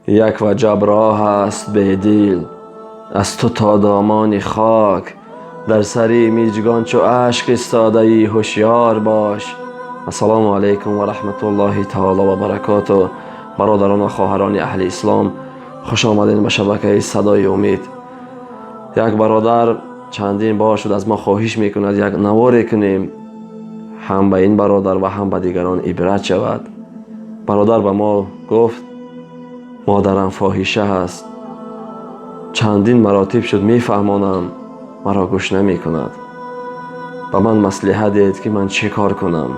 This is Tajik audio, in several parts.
Як ваҷаб роҳ аст бедил аз ту то домони хок, дар сари мижгон чу ашк истодаӣ, ҳушёр бош. Ассалому алайкум ва раҳматуллоҳи таоло ва баракоту. Бародарон ва хоҳарони аҳли ислом, хуш омадед ба шабакаи Садои Умед. Як бародар чандин бор шуд аз мо хоҳиш мекунад як наворе кунем, ҳам ба ин бародар ва ҳам ба дигарон ибрат шавад. Бародар ба мо гуфт: модарам фоҳиша аст, чандин маротиб шуд мефаҳмонам, маро гӯш намекунад. Ба ман маслиҳат диҳед, ки ман чӣ кор кунам.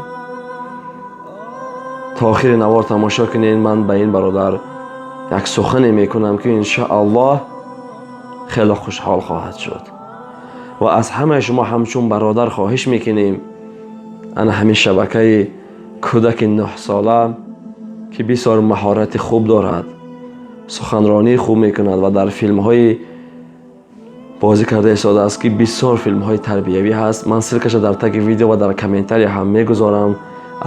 То охири навор тамошо кунед. Ман ба ин бародар як сухане мекунам, ки иншааллоҳ хеле хушҳол хоҳад шуд. Ва аз ҳамаи шумо ҳамчун бародар хоҳиш мекунем, ана ҳамин шабакаи кӯдаки 9-сола, ки бисёр маҳорати хуб дорад, суханронии хуб мекунад ва дар филмҳои бозӣ карда истодааст, ки бисёр филмҳои тарбиявӣ ҳаст. Ман ссылка ша дар таги видео ва дар комментария ҳам мегузорам.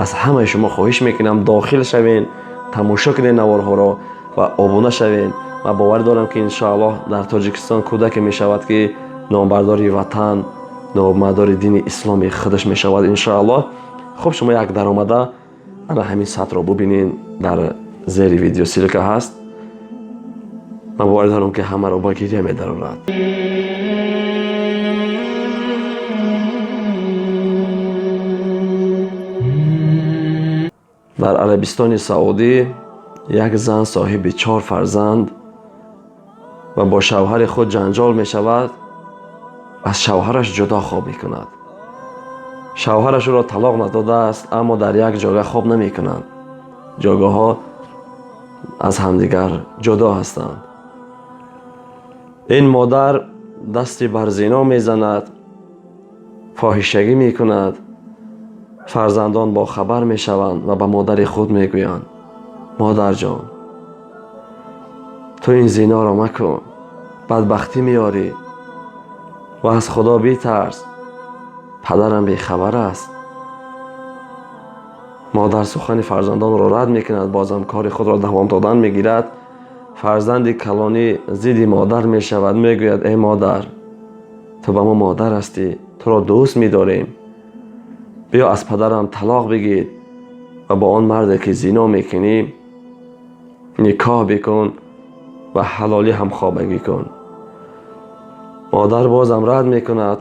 Аз ҳамаи шумо хоҳиш мекунам, дохил шавен, тамошо кунед наворҳоро ва обуна шавен. Ман боварӣ дорам, ки иншоаллоҳ дар Тоҷикистон кӯдаке мешавад, ки номбардори ватан, номбардори дини исломи худаш мешавад, иншоаллоҳ. Хуб, шумо як даромада ана ҳамин сатҳро бубинед, дар зери видео ссылка ҳаст. Ман боварӣ дорам, ки ҳамаро ба гиря медарорад. Дар Арабистони Саудӣ як зан соҳиби чор фарзанд ва бо шавҳари худ ҷанҷол мешавад, аз шавҳараш ҷудо хоб мекунад. Шавҳараш ӯро талоқ надодааст, аммо дар як ҷойга хоб намекунанд, ҷойгоҳҳо аз ҳамдигар ҷудо ҳастанд. Ин модар дасти бар зино мезанад, фоҳишагӣ мекунад. Фарзандон бохабар мешаванд ва ба модари худ мегӯянд: «Модарҷон, ту ин зиноро макун, бадбахтӣ меорӣ ва аз Худо битарс, падарам бехабар аст». Модар сухани фарзандонро рад мекунад, бозам кори худро давом додан мегирад. Фарзанди калонӣ зидди модар мешавад, мегӯяд: «Эй модар, ту ба мо модар ҳастӣ, туро дӯст медорем, биё аз падарам талоқ бигир ва бо он марде, ки зино мекунӣ, никоҳ бикун ва ҳалолӣ ҳамхобагӣ кун». Модар бозам рад мекунад,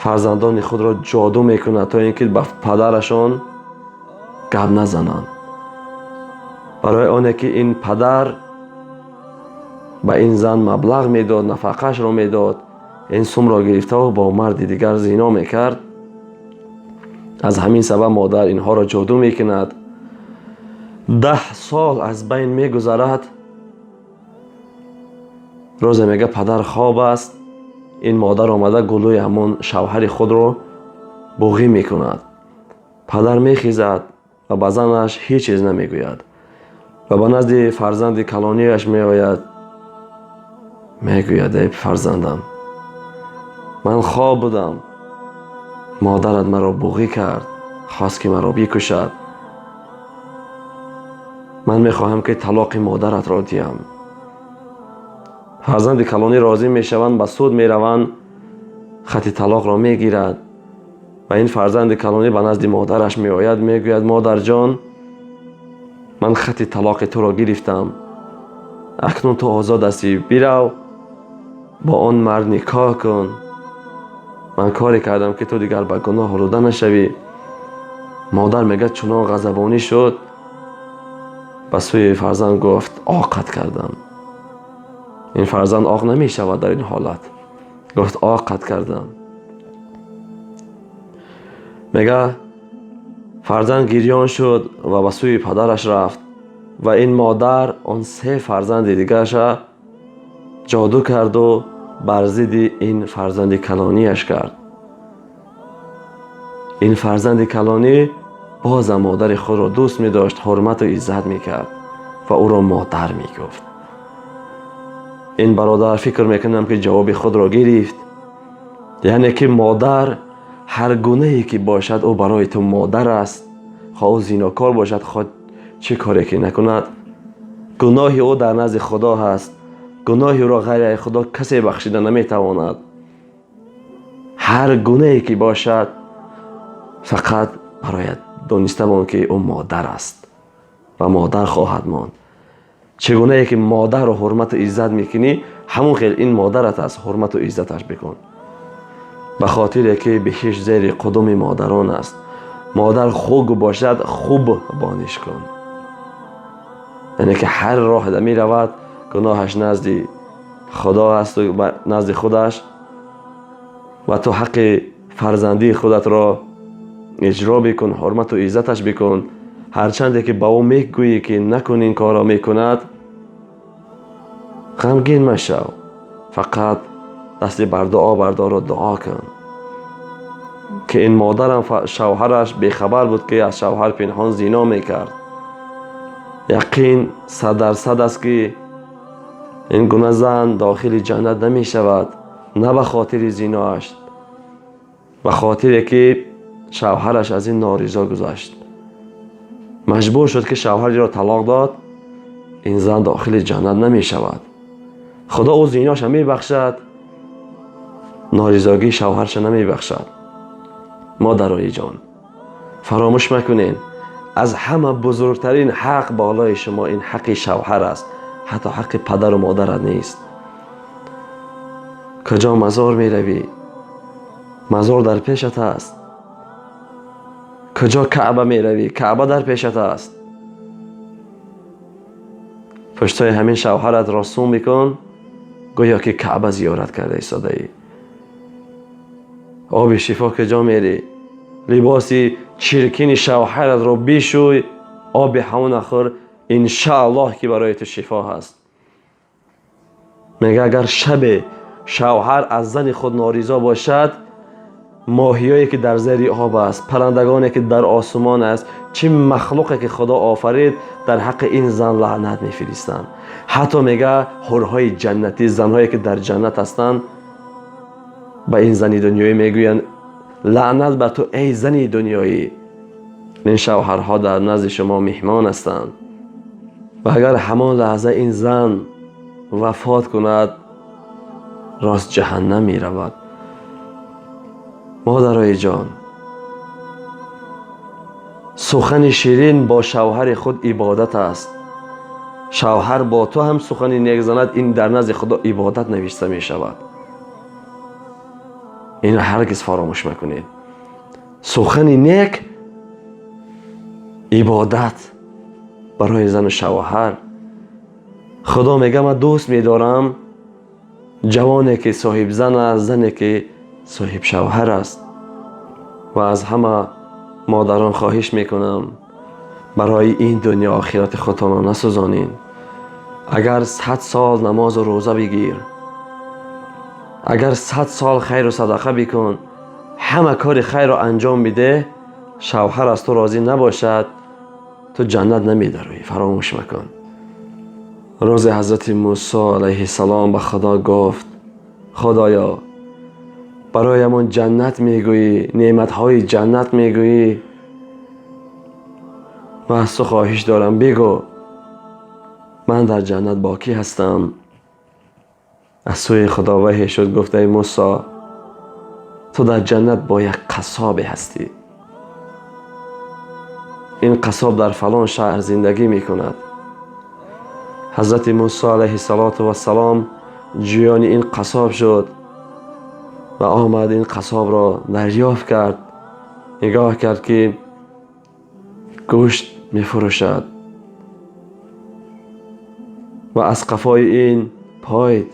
фарзандони худро ҷоду мекунад, то ин ки ба падарашон гап назананд, барои оне ки ин падар ба ин зан маблағ медод, нафақаашро медод. Ин сумро гирифтаву бо марди дигар зино мекард. Аз ҳамин сабаб модар инҳоро ҷоду мекунад. 10 сол аз байн мегузарад. Рӯзе мега падар хоб аст, ин модар омада гулӯи ҳамон шавҳари худро буғӣ мекунад. Падар мехезад ва ба занаш ҳеҷ чиз намегӯяд ва ба назди фарзанди калонияш меояд, мегӯяд: «Эй фарзандам, ман хоб будам, модарат маро буғӣ кард, хост, ки маро бикушад. Ман мехоҳам, ки талоқи модаратро диҳам». Фарзанди калонӣ розӣ мешаванд, ба суд мераванд, хати талоқро мегирад ва ин фарзанди калонӣ ба назди модараш меояд, мегӯяд: «Модарҷон, ман хати талоқи туро гирифтам, акнун ту озод ҳастӣ, бирав, бо он мард никоҳ кун. Ман коре кардам, ки ту дигар ба гуноҳ олуда нашавӣ». Модар мегӯяд, чунон ғазабонӣ шуд, ба сӯи фарзанд гуфт: «Оқат кардам». Ин фарзанд оқ намешавад дар ин ҳолат. Гуфт: «Оқат кардам». Мега, фарзанд гирён шуд ва ба сӯи падараш рафт ва ин модар он се фарзанди дигарша ҷоду карду бар зидди ин фарзанди калонияш кард. Ин фарзанди калонӣ бозам модари худро дӯст медошт, ҳурмату иззат мекард ва ӯро модар мегуфт. Ин бародар фикр мекунам, ки ҷавоби худро гирифт, яъне ки модар ҳар гунае ки бошад, ӯ барои ту модар аст, хоҳ ӯ зинокор бошад, хоҳ чӣ коре ки накунад. Гуноҳи ӯ дар назди Худо ҳаст. Гуноҳи ӯро ғайр аз Худо касе бахшида наметавонад. Ҳар гунае ки бошад, фақат барояд дониста бон, ки ӯ модар аст ва модар хоҳад монд. Чӣ гунае ки модарро ҳурмату иззат мекунӣ, ҳамон хел ин модарат аст, ҳурмату иззаташ бикун, ба хотире ки биҳишт зери қудуми модарон аст. Модар хук бошад, хуб бониш кун. Яъне ки ҳар роҳ меравад, гуноҳаш назди Худо ҳасту назди худаш, ва ту ҳаққи фарзандии худатро иҷро бикун, ҳурмату иззаташ бикун. Ҳарчанде ки ба ӯ мегӯӣ, ки накун, ин корро мекунад, ғамгин машав, фақат дасти бар дуо бардору дуо кун, ки ин модарам шавҳараш бехабар буд, ки аз шавҳар пинҳон зино мекард. Яқин 100% аст, ки ин гуна зан дохили ҷаннат намешавад, на ба хотири зиноаш, ба хотире ки шавҳараш аз ин норизо гузашт, маҷбур шуд, ки шавҳариро талоқ дод. Ин зан дохили ҷаннат намешавад. Худо ӯ зиноша мебахшад, норизогии шавҳарша намебахшад. Модарои ҷон, фаромӯш макунед, аз ҳама бузургтарин ҳақ болои шумо ин ҳаққи шавҳар аст, ҳатто ҳаққи падару модарат нест. Куҷо мазор меравӣ, мазор дар пешат аст. Куҷо Каъба меравӣ, Каъба дар пешат аст. Пуштои ҳамин шавҳаратро сум бикун, гӯё ки Каъба зиёрат карда истодаӣ. Оби шифо куҷо мерӣ, либоси чиркини шавҳаратро бишӯй, оби ҳамона хӯр, иншааллоҳ, ки барои ту шифо ҳаст. Мега, агар шабе шавҳар аз зани худ норизо бошад, моҳиёе ки дар зери об аст, паррандагоне ки дар осумон аст, чӣ махлуқе ки Худо офарид, дар ҳаққи ин зан лаънат мефиристанд. Ҳатто мега, ҳурҳои ҷаннатӣ, занҳое ки дар ҷаннат ҳастанд, ба ин зани дунёӣ мегӯянд: «Лаънат ба ту, эй зани дунёӣ!» Ин шавҳарҳо дар назди шумо меҳмон ҳастанд ва агар ҳамон лаҳза ин зан вафот кунад, рост ҷаҳаннам меравад. Модарои ҷон, сухани ширин бо шавҳари худ ибодат аст. Шавҳар бо ту ҳам сухани нек занад, ин дар назди Худо ибодат навишта мешавад. Инро ҳаргиз фаромӯш макунед. Сухани нек ибодат барои зану шавҳар. Худо мега: «Ман дӯст медорам ҷавоне ки соҳибзан аст, зане ки соҳибшавҳар аст». Ва аз ҳама модарон хоҳиш мекунам, барои ин дунё охирати худтонро насӯзонед. Агар 100 сол намозу рӯза бигир, агар 100 сол хайру садақа бикун, ҳама кори хайрро анҷом бидеҳ, шавҳар аз ту розӣ набошад, ту ҷаннат намедароӣ, фаромӯш макун. Рӯзе ҳазрати Мусо алайҳиссалом ба Худо гуфт: «Худоё, бароямон ҷаннат мегӯӣ, неъматҳои ҷаннат мегӯӣ, ман аз ту хоҳиш дорам, бигӯ, ман дар ҷаннат бо кӣ ҳастам?» Аз сӯи Худо ваҳй шуд, гуфт: «Эй Мусо, ту дар ҷаннат бо як қассобе ҳастӣ. Ин қассоб дар фалон шаҳр зиндагӣ мекунад». Ҳазрати Мусо алайҳиссалоту вассалом ҷӯёни ин қассоб шуд ва омад, ин қассобро дарёфт кард. Нигоҳ кард, ки гӯшт мефурӯшад, ва аз қафои ин поид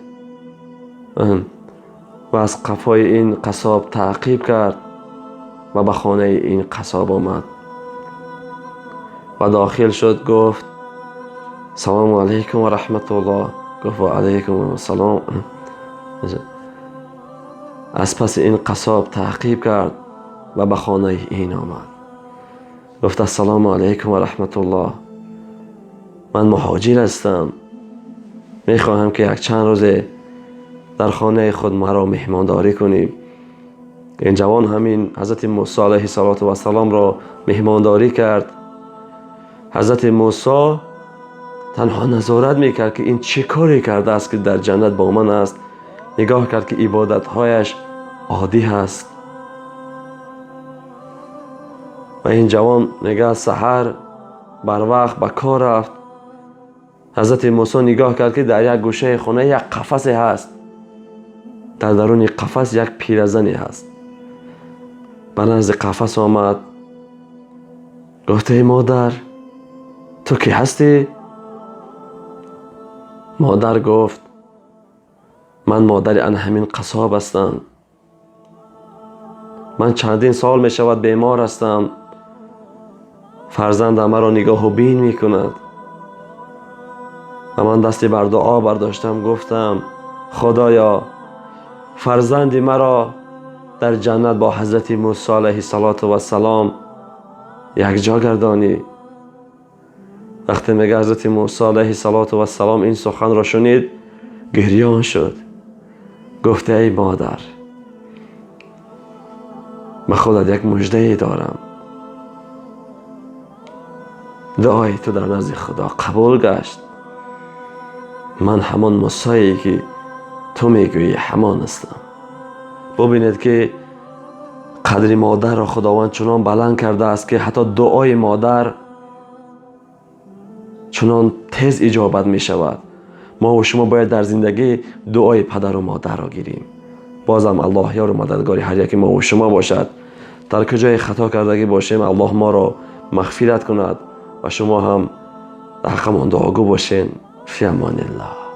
ва аз қафои ин қассоб таъқиб кард ва ба хонаи ин қассоб омад ва дохил шуд. Гуфт: «Салому алайкум ва раҳматуллоҳ». Гуфт: «Ва алайкум ассалом». Аз паси ин қассоб таъқиб кард ва ба хонаи ин омад. Гуфт: «Ассалому алайкум ва раҳматуллоҳ, ман муҳоҷир ҳастам, мехоҳам, ки якчанд рӯзе дар хонаи худ маро меҳмондорӣ кунӣ». Ин ҷавон ҳамин ҳазрати Мусо алайҳиссалоту вассаломро меҳмондорӣ кард. Ҳазрати Мусо танҳо назорат мекард, ки ин чӣ коре кардааст, ки дар ҷаннат бо ман аст. Нигоҳ кард, ки ибодатҳояш оддӣ ҳаст. Ва ин ҷавон мегӯяд, саҳар барвақт ба кор рафт. Ҳазрати Мусо нигоҳ кард, ки дар як гӯшаи хона як қафасе ҳаст. Дар даруни қафас як пиразане ҳаст. Ба назди қафас омад, гуфт: эй модар, ту кӣ ҳастӣ? Модар гуфт: ман модари ана ҳамин қассоб ҳастам. Ман чандин сол мешавад бемор ҳастам. Фарзандам маро нигоҳу бин мекунад. Ва ман дасти бар дуо бардоштам, гуфтам: Худоё, фарзанди маро дар ҷаннат бо ҳазрати Мусо алайҳиссалоту вассалом якҷо гардонӣ. Вақте мега, ҳазрати Мусо алайҳиссалоту вассалом ин суханро шунид, гирён шуд. Гуфт: эй модар, ба худат як муждае дорам. Дуои ту дар назди Худо қабул гашт. Ман ҳамон Мусое, ки ту мегӯӣ, ҳамон ҳастам. Бубинед, ки қадри модарро Худованд чунон баланд кардааст, ки ҳатто дуои модар чунон тез иҷобат мешавад. Мо шумо бояд дар зиндагӣ дуои падару модарро гирем. Бозам Аллоҳ ёру мададгори ҳар яки мову шумо бошад. Дар куҷое хато кардагӣ бошем, Аллоҳ моро мағфират кунад ва шумо ҳам дар ҳаққамон дуогӯ бошен. Фи амониллоҳ.